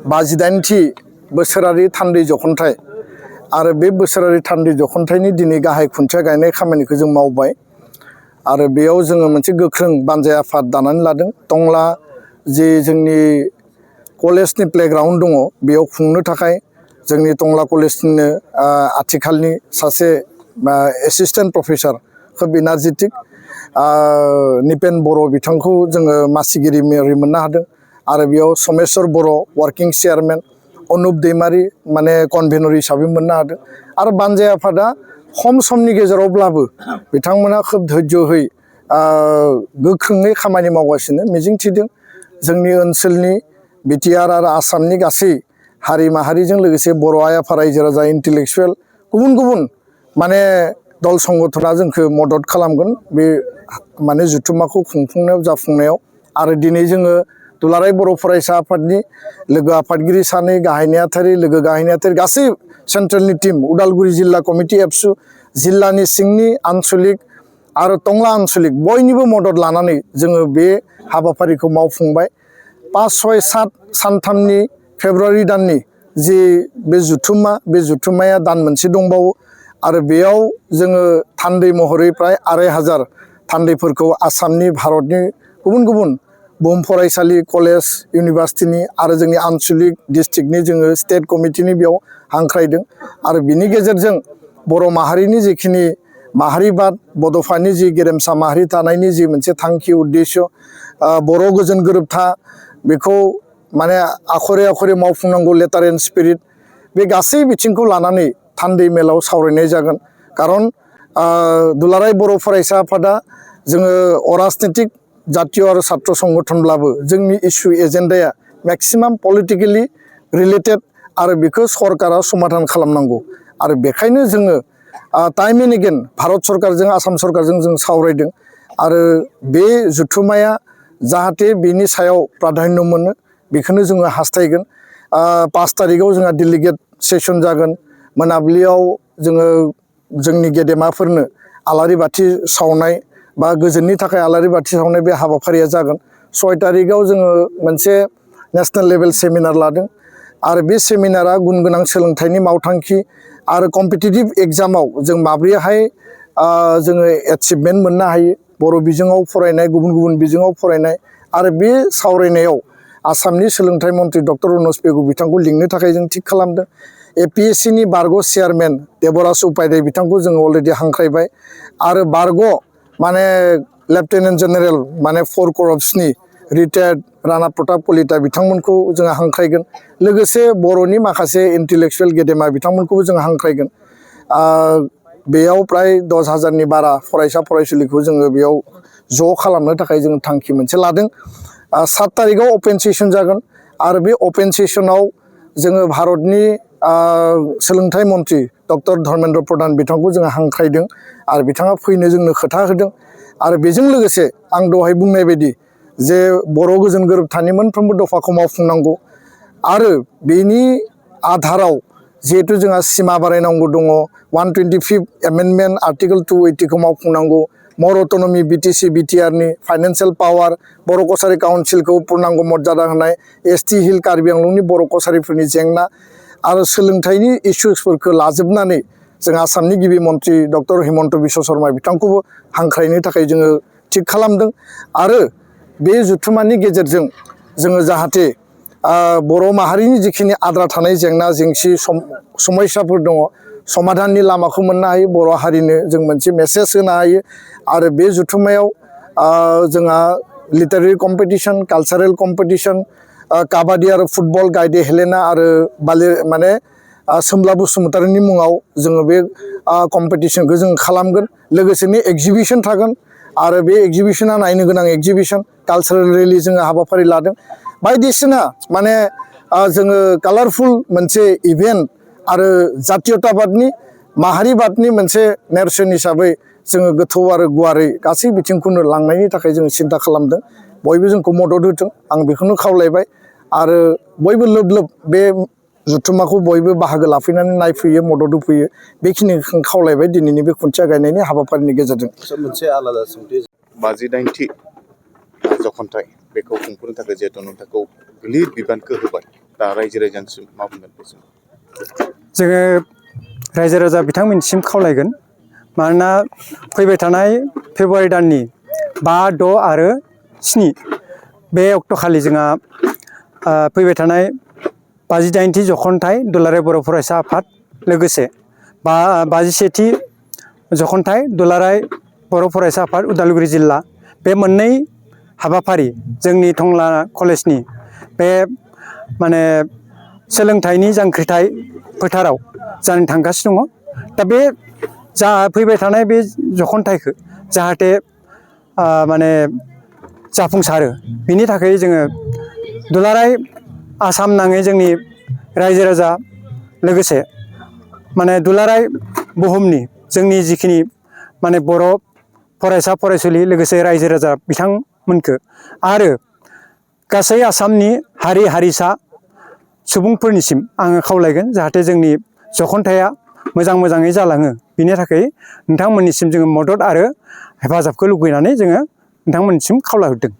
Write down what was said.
58थि बोसोरारि थान्दै जखनथाइ आरो बे बोसोरारि थान्दै जखनथाइनि दिनै गाहाय खुन्थिया गायनाय खामानिखौ जों मावबाय आरो बेयाव जोङो मोनसे गोख्रों बानजाय आफाद दानानै लादों। टंला जे जोंनि कलेजनि प्लेग्राउन्ड दङ बेयाव खुंनो थाखाय जोंनि टंला कलेजनिनो आथिखालनि सासे एसिस्टेन्ट प्रफेसर खोब इनार्जेटिक निपेन बर' बिथांखौ जोङो मासिगिरि महरै मोननो हादों आरो बेयाव समेस्वर बर' वार्किं चेयारमेन, अनुप दैमारि माने कनभेनर हिसाबै मोननो हादों आरो बानजाय आफादा खम समनि गेजेरावब्लाबो बिथांमोना खोब धैर्यहै गोख्रोङै खामानि मावगासिनो। मिजिंथिदों जोंनि ओनसोलनि बिटिआर आरो आसामनि गासै हारि माहारिजों लोगोसे बर' आइ आफा रायजो राजा इन्टेलेक्सुवेल गुबुन गुबुन माने दल संगठना जोंखौ मदद खालामगोन बे माने जुथुम्माखौ खुंफुंनायाव जाफुंनायाव। आरो दिनै जोङो दुलाराय बर' फरायसा आफादनि लोगो आफादगिरि सानै, गाहाय नेहाथारि, लोगो गाहाय नेहाथारि गासै सेन्ट्रेलनि टिम, उदालगुरि जिल्ला कमिटि एबसु, जिल्लानि सिंनि आन्चलिक आरो टंला आन्चलिक बयनिबो मदद लानानै जोङो बे हाबाफारिखौ मावफुंबाय। 5, 6, 7 सानथामनि फेब्रुवारि दाननि जि बे जुथुम्माया दान मोनसे दंबावो आरो बेयाव जोङो थान्दै महरै प्राय 2500 थान्दैफोरखौ आसामनि भारतनि गुबुन गुबुन बुहुम फरायसालि, कलेज, इउनिभार्सिटिनि आरो जोंनि आन्चलिक डिस्ट्रिक्टनि जोङो स्टेट कमिटिनि बेयाव हांख्रायदों आरो बिनि गेजेरजों बर' माहारिनि जिखिनि माहारिबाद, बड'फानि जि गेरेमसा माहारि थानायनि जि मोनसे थांखि उद्देश्य, बर' गोजोन गोरोबथा बेखौ माने Akhare Akhare मावफुंनांगौ letter and spirit बे गासै बिथिंखौ लानानै थान्दै मेलाव सावरायनाय जागोन। खारन दुलाराय बर' फरायसा आफादा जोङो अराजनितिक जातीय आरो छात्र संगठनब्लाबो जोंनि इस्यु एजेन्डाया मेक्सिमाम पलिटिकेलि रिलेटेड आरो बेखौ सरकारा समाधान खालामनांगौ आरो बेखायनो जोङो टाइम एन्ड एगेन भारत सरकारजों आसाम सरकारजों जों सावरायदों आरो बे जुथुम्माया जाहाथे बेनि सायाव प्राधान्य मोनो बेखौनो जोङो हास्थायगोन। 5 तारिखआव जोंहा डेलिगेट सेसन जागोन। मोनाबिलियाव जोङो जोंनि गेदेमाफोरनो आलारि बाथि सावनाय बा गोजोननि थाखाय आलारि बाथि सावनाय बे हाबाफारिया जागोन। 6 तारिखआव जोङो मोनसे नेशनेल लेभेल सेमिनार लादों आरो बे सेमिनारा गुन गोनां सोलोंथाइनि मावथांखि आरो कम्पिटिटिभ एग्जामाव जों माब्रैहाय जोङो एचिभमेन्ट मोननो हायो, बर' बिजोङाव फरायनाय, गुबुन गुबुन बिजोङाव फरायनाय आरो बे सावरायनायाव आसामनि सोलोंथाइ मन्त्रि डक्टर अनुज पेगु बिथांखौ लिंनो थाखाय जों थिग खालामदों। APSCनि बारग' चेयारमेन देबराज उपाध्याय बिथांखौ जोङो अलरेडि हांख्रायबाय आरो बारग' माने लेफ्टेनेन्ट जेनेरेल माने 4 करप्सनि रिटायार्ड राणा प्रताप कलिता बिथांमोनखौ जोङो हांख्रायगोन। लोगोसे बर'नि माखासे इन्टेलेक्सुवेल गेदेमा बिथांमोनखौबो जोङो हांख्रायगोन। बेयाव प्राय 10,000नि बारा फरायसा फरायसुलिखौ जोङो बेयाव ज' खालामनो थाखाय जों थांखि मोनसे लादों। 7 तारिखआव अपेन सेसन जागोन आरो बे अपेन सेसनाव जोङो भारतनि सोलोंथाइ मन्त्रि डक्टर धर्मेन्द्र प्रधान बिथांखौ जोङो हांख्रायदों आरो बिथाङा फैनो जोंनो खोथा होदों आरो बेजों लोगोसे आं दहाय बुंनाय बायदि जे बर' गोजोन गोरोबथानि मोनफ्रोमबो दफाखौ मावफुंनांगौ आरो बेनि आधाराव जिहेतु जोंहा सिमा बारायनांगौ दङ, 125 एमेन्डमेन्ट आर्टिकेल 280खौ मावफुंनांगौ, मर अट'नमि BTC BTRनि फाइनान्सियेल पावार, बर' कसारि काउन्सिलखौ पुर्नांग मर्यादा होनाय, ST हिल कार्बि आंलंनि बर' कसारिफोरनि जेंना आरो सोलोंथाइनि इस्युसफोरखौ लाजोबनानै जों आसामनि गिबि मन्त्रि डक्टर हिमन्त बिश्व शर्मा बिथांखौबो हांख्रायनो थाखाय जोङो थिग खालामदों आरो बे जुथुम्मानि गेजेरजों जोङो जाहाथे बर' माहारिनि जिखिनि आद्रा थानाय जेंना जेंसि समस्याफोर दङ समाधाननि लामाखौ मोननो हायो, बर' हारिनो जों मोनसे मेसेज होनो हायो आरो बे जुथुम्मायाव जोंहा लिटारेरि कम्पिटिसन, कालचारेल कम्पिटिसन, काबादि आरो फुटबल गायदे हेलेना आरो माने सोमला बसुमतारिनि मुङाव जोङो बे कम्पिटिसनखौ जों खालामगोन। लोगोसेनो एक्जिबिसन थागोन आरो बे एक्जिबिसना नायनो गोनां एक्जिबिसन, कालचारेल रेलि जोङो हाबाफारि लादों। बायदिसिना माने जोङो कालारफुल मोनसे इभेन्ट आरो जातीयताबादनि माहारिबादनि मोनसे नेरसोन हिसाबै जोङो गोथौ आरो गुवारै गासै बिथिंखौनो लांनायनि थाखाय जोङो सिन्था खालामदों। बयबो जोंखौ मदद होदों, आं बेखौनो खावलायबाय आरो बयबो लोब लोब बे जुथुम्माखौ बयबो बाहागो लाफैनानै नायफैयो, मदद होफैयो, बेखिनिखौ खावलायबाय दिनैनि बे खुन्थिया गायनायनि हाबाफारिनि गेजेरजों। मोनसे आलादा सोंथि, 58थि जखनथाइ बेखौ खुंफुंनो थाखाय जिहेतु नोंथांखौ गिलिर बिबानखौ होबाय, दा रायजो राजानिसिम मा बुंगोन बेजों जोङो रायजो राजा बिथांमोननिसिम खावलायगोन मानोना फैबाय थानाय फेब्रुवारि दाननि 5, 6 आरो 7 बे अक्ट'खालि जोंहा फैबाय थानाय 58थि जख'न्थाइ दुलाराय बर' फरायसा आफाद लोगोसे 51थि जख'न्थाइ दुलाराय बर' फरायसा आफाद उदालगुरि जिल्ला बे मोननै हाबाफारि जोंनि टंला कलेजनि बे माने सोलोंथाइनि जांख्रिथाय फोथाराव जानो थांगासिनो दङ। दा बे जा फैबाय थानाय बे जख'न्थाइखौ जाहाथे माने जाफुंसारो बिनि थाखाय जोङो दुलाराय आसाम नाङै जोंनि रायजो राजा लोगोसे माने दुलाराय बुहुमनि जोंनि जिखिनि माने बर' फरायसा फरायसुलि लोगोसे रायजो राजा बिथांमोनखो आरो गासै आसामनि हारि हारिसा सुबुंफोरनिसिम आङो खावलायगोन जाहाथे जोंनि जख'न्थाइया मोजाङै जालाङो बिनि थाखाय नोंथांमोननिसिम जोङो मदद आरो हेफाजाबखौ लुबैनानै जोङो नोंथांमोननिसिम खावलायहरदों।